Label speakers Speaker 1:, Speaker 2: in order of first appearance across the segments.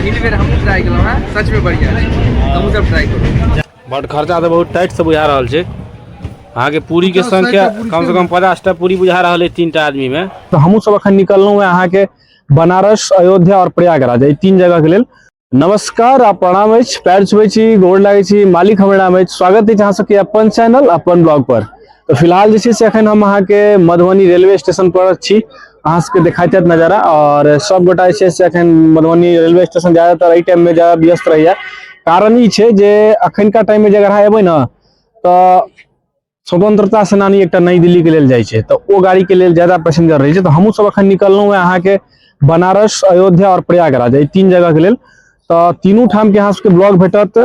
Speaker 1: पहिल बेर हमहूँ ट्राई केलहुँ हँ, सच में बढ़िया छै, हमहूँ सब ट्राई करू।
Speaker 2: बड खर्चा तऽ बहुत टाइट से बुझा रहल छै। अहाँके पूरी के संख्या कम से कम 50 टा पूरी बुझा रहल है 3 टा आदमी में।
Speaker 3: तऽ हमहूँ सब अखन निकललहुँ हँ अहाँके बनारस, अयोध्या और प्रयागराज, एहि 3 जगह के लेल। नमस्कार आ प्रणाम अछि, पैर छुबै छी, गोर लागै छी, मालिक हमर नाम अछि। स्वागत अछि अहाँ सबके अपन चैनल अपन ब्लॉग पर। तऽ फिलहाल जे छै से अखन हम अहाँके मधुबनी रेलवे स्टेशन पर छी। अहाँ सबके देखाइत हैत नजारा और सब गोटा जे छै से अखन मधुबनी रेलवे स्टेशन ज्यादातर एहि टाइम में ज्यादा व्यस्त रहैया। कारण ई छै जे अखनका टाइम में जे अगर अहाँ एबै ने तऽ स्वतंत्रता सेनानी एकटा नई दिल्ली के लेल जाइ छै, तऽ ओ गाड़ी के लेल ज्यादा पैसेंजर रहै छै। तऽ हमहूँ सब अखन निकललहुँ हँ अहाँके बनारस, अयोध्या और प्रयागराज, एहि 3 जगह के लेल। तऽ तीनू ठाम के अहाँ सबके ब्लॉग भेटत,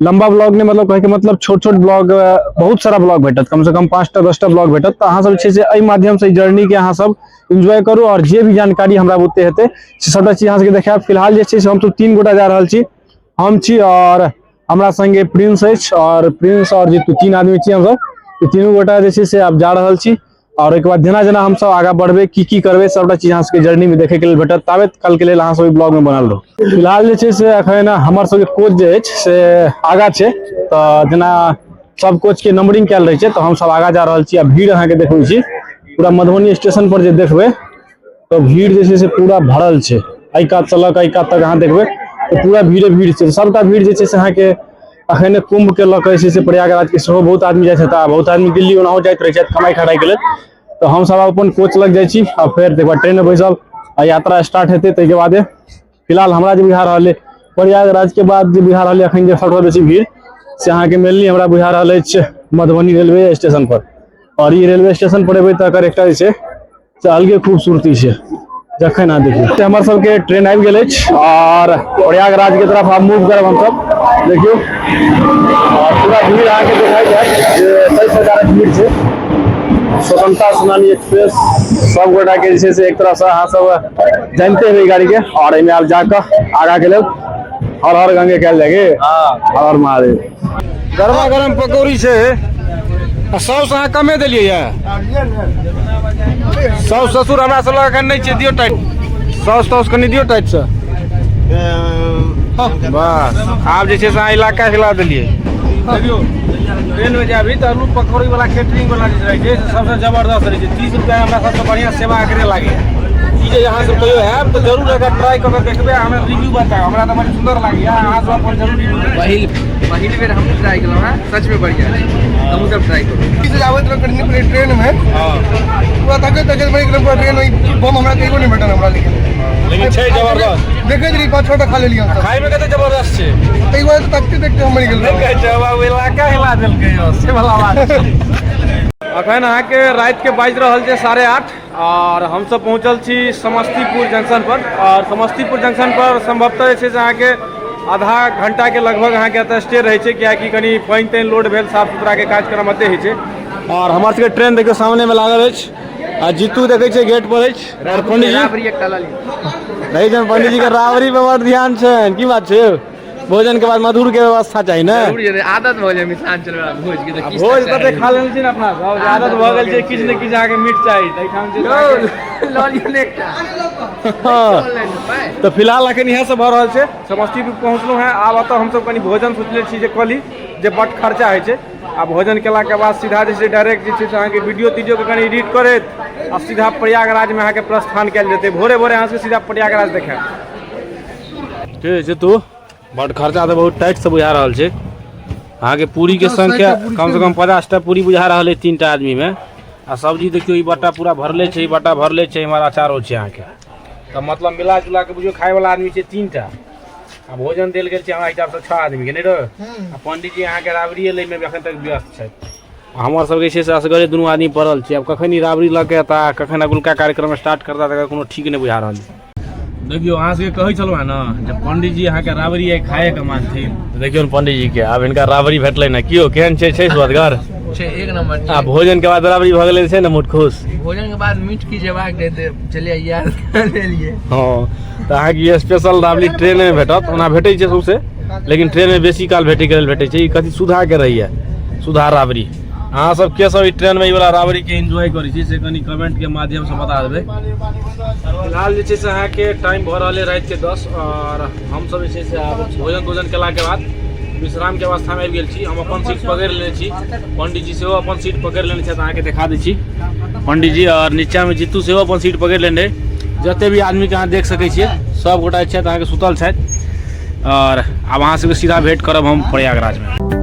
Speaker 3: लंबा ब्लॉग नहीं, मतलब कहे के मतलब छोट छोट ब्लॉग, बहुत सारा ब्लॉग भेटत, कम से कम 5 टा 10 टा ब्लॉग भेटत। तऽ अहाँ सब जे छै से एहि माध्यम से जर्नी के अहाँ सब एंजॉय करू और जे भी जानकारी हमरा बुते हेतै से सबटा चीज अहाँ सबके देखायब। फिलहाल जे छै से हमसब 3 गोटा जा रहल छी, हम छी और हमरा संगे प्रिंस अछि और प्रिंस और जीतू, 3 आदमी छी हमसब। ई तीनू गोटा जे छै से आब जा रहल छी और ओहिके बाद जेना जेना हमसब आगाँ बढ़बै, की की करबै, सबटा चीज अहाँ सबके जर्नी में देखे के लेल भेटत। ताबे काल के लेल अहाँ सब ब्लॉग में बनल रहू। फिलहाल जे छै से अखन हमर सबके कोच जे अछि से आगाँ छै, तऽ जेना सब कोच के नंबरिंग कयल रहै छै तऽ हमसब आगाँ जा रहल छी। आ भीड़ अहाँके देखबै छी पूरा मधुबनी स्टेशन पर जे देखबै तऽ भीड़ जे छै से पूरा भरल छै। एहि कात से लऽ कऽ एहि कात तक अहाँ देखबै तऽ पूरा भीड़े भीड़ छै। सबटा भीड़ जे छै से अहाँके अखन कुंभ के लऽ कऽ जे छै से प्रयागराज के सेहो बहुत आदमी जाइत हेता, बहुत आदमी दिल्ली ओनाहो जाइत रहै छथि कमाइ खटाइ के लेल। तऽ हमसब अपन कोच लग जाइ छी आ फेर तकर बाद ट्रेन में बैसब आ यात्रा स्टार्ट हेतै। ताहिके बादे फिलहाल हमरा जे बुझा रहल अइ प्रयागराज के बाद जे बुझा रहल अइ अखन जे सबसँ बेसी भीड़ से अहाँके मेनली हमरा बुझा रहल अछि मधुबनी रेलवे स्टेशन पर। और ई रेलवे स्टेशन पर एबै तऽ एकर एकटा जे छै से अलगे खूबसूरती छै। जखन अहाँ देखियौ तऽ हमर सबके ट्रेन आबि गेल अछि और प्रयागराज के तरफ आब मूव करब हमसब। देखियौ और पूरा भीड़ अहाँके देखाई जायत जे कई प्रकारक भीड़ छै। स्वतंत्रता सेनानी एक्सप्रेस सब गोटा के जे छै से एक तरह से अहाँ सब जानते हेबै गाड़ी के। और एहिमे आब जाकऽ आगाँ के लेल हर हर गंगे कयल जाय के हर हर महादेव।
Speaker 2: गरमा गरम पकौड़ी छै आ सॉस अहाँ कमे देलियै यऽ। साउस ससुर हमरा सब लग एखन नहि छै, दियौ टाइट सॉस तॉस कनि दियौ टाइट से। बस आब जे छै से अहाँ इलाका हिला देलियै। देखियौ ट्रेन में जाबी तऽ आलू पकौड़ी वाला कैटरिंग वाला जे रहै छै से सबसँ जबरदस्त रहै छै। 30 रुपया हमरा सबसँ बढ़िआँ सेवा एकरे लागैए। ई जे अहाँ सब कहियो आयब तऽ जरूर एकरा ट्राई कऽ के देखबै आ हमरा रिव्यू बतायब। हमरा तऽ बड़ी सुन्दर लागैए, अहाँ सब अपन जरूर रिव्यू देबै।
Speaker 1: पहिल बेर हमहूँ ट्राई केलहुँ हँ, सच में बढ़िया छै, हमहूँ सब ट्राई करू।
Speaker 4: ई से आबैत रह कनि पहिले ट्रेन में पूरा तकैत तकैत बड़ी पूरा ट्रेन में बम हमरा कहियो नहीं भेटल हमरा, लेकिन
Speaker 2: लेकिन छै जबरदस्त।
Speaker 4: देखैत रही 5-6 टा खा लेलियै हमसब।
Speaker 2: खाय में कते जबरदस्त छै।
Speaker 4: ताहि दुआरे तऽ तकते देखते हम मरि गेल।
Speaker 2: नहि कहै छै बाबू इलाका हिला देलकै यौ, से वाला बात छै। अखन अहाँके राति के बाजि रहल छै 8:30 और हमसब पहुँचल छी समस्तीपुर जंक्शन पर। और समस्तीपुर जंक्शन पर संभवतः जे छै से अहाँके आधा घंटा के लगभग अहाँके एतऽ स्टे रहै छै, कियाकि कनि पानि तानि लोड भेल, साफ सुथरा के कार्यक्रम एतै होइ छै। और हमर सबके ट्रेन देखियौ सामने में लागल अछि आ जीतू देखै छियै गेट पर अछि। और पंडीजी
Speaker 1: राबड़ी एकटा लऽ लिअ।
Speaker 2: देखै छियनि पंडीजी के राबड़ी पर बड़ ध्यान छनि। की बात छै, भोजन के बाद मधुर के व्यवस्था चाही ने?
Speaker 1: जरूर जेतै, आदत भऽ गेलै मिथिलांचल वाला भोज के, तऽ
Speaker 2: आ
Speaker 1: किछु
Speaker 2: भोज
Speaker 1: तऽ
Speaker 2: तते
Speaker 1: चाही।
Speaker 2: खा लेने छी ने अपना सब, जे आदत भऽ गेल छै, किछु ने किछु अहाँके मीठ चाही। तऽ एहिठाम जे
Speaker 1: यौ, लऽ लिअ ने एकटा।
Speaker 2: हँ।
Speaker 1: ऑनलाइन पाइ।
Speaker 2: तऽ फिलहाल अखन इएह सब भऽ रहल छै। समस्तीपुर पहुँचलहुँ हेँ, आब एतऽ हमसब कनि भोजन सोचले छी जे कऽ ली, जे बड खर्चा होइ छै। आ भोजन केलाके बाद सीधा जे छै डायरेक्ट जे छै से अहाँके वीडियो तीडियोके कनि एडिट करैत आ सीधा प्रयागराजमे अहाँके प्रस्थान कयल जेतै। भोरे भोरे अहाँ सबके सीधा प्रयागराज देखायब। ठीक छै, तू बड खर्चा तऽ बहुत टाइट से बुझा रहल छै। अहाँके पूरी के संख्या कम से कम 50 टा पूरी बुझा रहल है 3 टा आदमी में। आ सब्जी देखियौ ई बट्टा पूरा भरले छै, ई बट्टा भरले छै, इम्हर अचारो छै अहाँके। तऽ मतलब मिला जुला के बुझियौ खाय वाला आदमी छै 3 टा आ भोजन देल गेल छै हमरा हिसाब से 6 आदमी के, नहि रह। आ पंडीजी अहाँके राबड़िए लै में अखन तक व्यस्त छथि। हमर सबके छै से असगरे दुनू आदमी पड़ल छी। आब कखन ई राबड़ी लऽ के एता, कखन अगुलका कार्यक्रम स्टार्ट करता, तकर कोनो ठीक नहि बुझा रहल छै। देखियौ अहाँ सबके कहै छलहुँ हेँ ने जे पंडीजी अहाँके राबड़ी आइ खाए के मानथिन, तऽ देखियौ ने पंडीजी के आब हिनका राबड़ी भेटलै ने। कियो केहन छै, छै स्वदगर
Speaker 1: छै, एक नंबर छै।
Speaker 2: आ भोजन के बाद राबड़ी भऽ गेलै छै ने मूड खुश।
Speaker 1: भोजन के बाद मीट की जेबाक रहै तऽ चलिए यार लेलिए।
Speaker 2: हँ, तऽ अहाँके ई स्पेशल राबड़ी ट्रेनमे भेटत। ओना भेटै छै सौंसे, लेकिन ट्रेनमे बेसी काल भेटैके लेल भेटै छै। ई कथी सुधा के रहैया, सुधा राबड़ी। अहाँ सब के सब ई ट्रेन में ई वाला राबड़ी के एंजॉय करै छी से कनि कमेंट के माध्यम से बता देबै। फिलहाल जे छै से अहाँके टाइम भऽ रहल है राति के 10 और हमसब जे छै से आब भोजन तोजन केला के बाद विश्राम के अवस्था में आबि गेल छी। हम अपन सीट पकड़ि लेने छी, पंडीजी सेहो अपन सीट पकड़ि लेने छथि, अहाँके देखा दै छी पंडीजी। और नीचा में जीतू सेहो अपन सीट पकड़ि लेने रहै। जते भी आदमी के अहाँ देख सकै छियै सब गोटा छथि अहाँके सुतल छथि। और आब अहाँ सबके सीधा भेंट करब हम प्रयागराज में।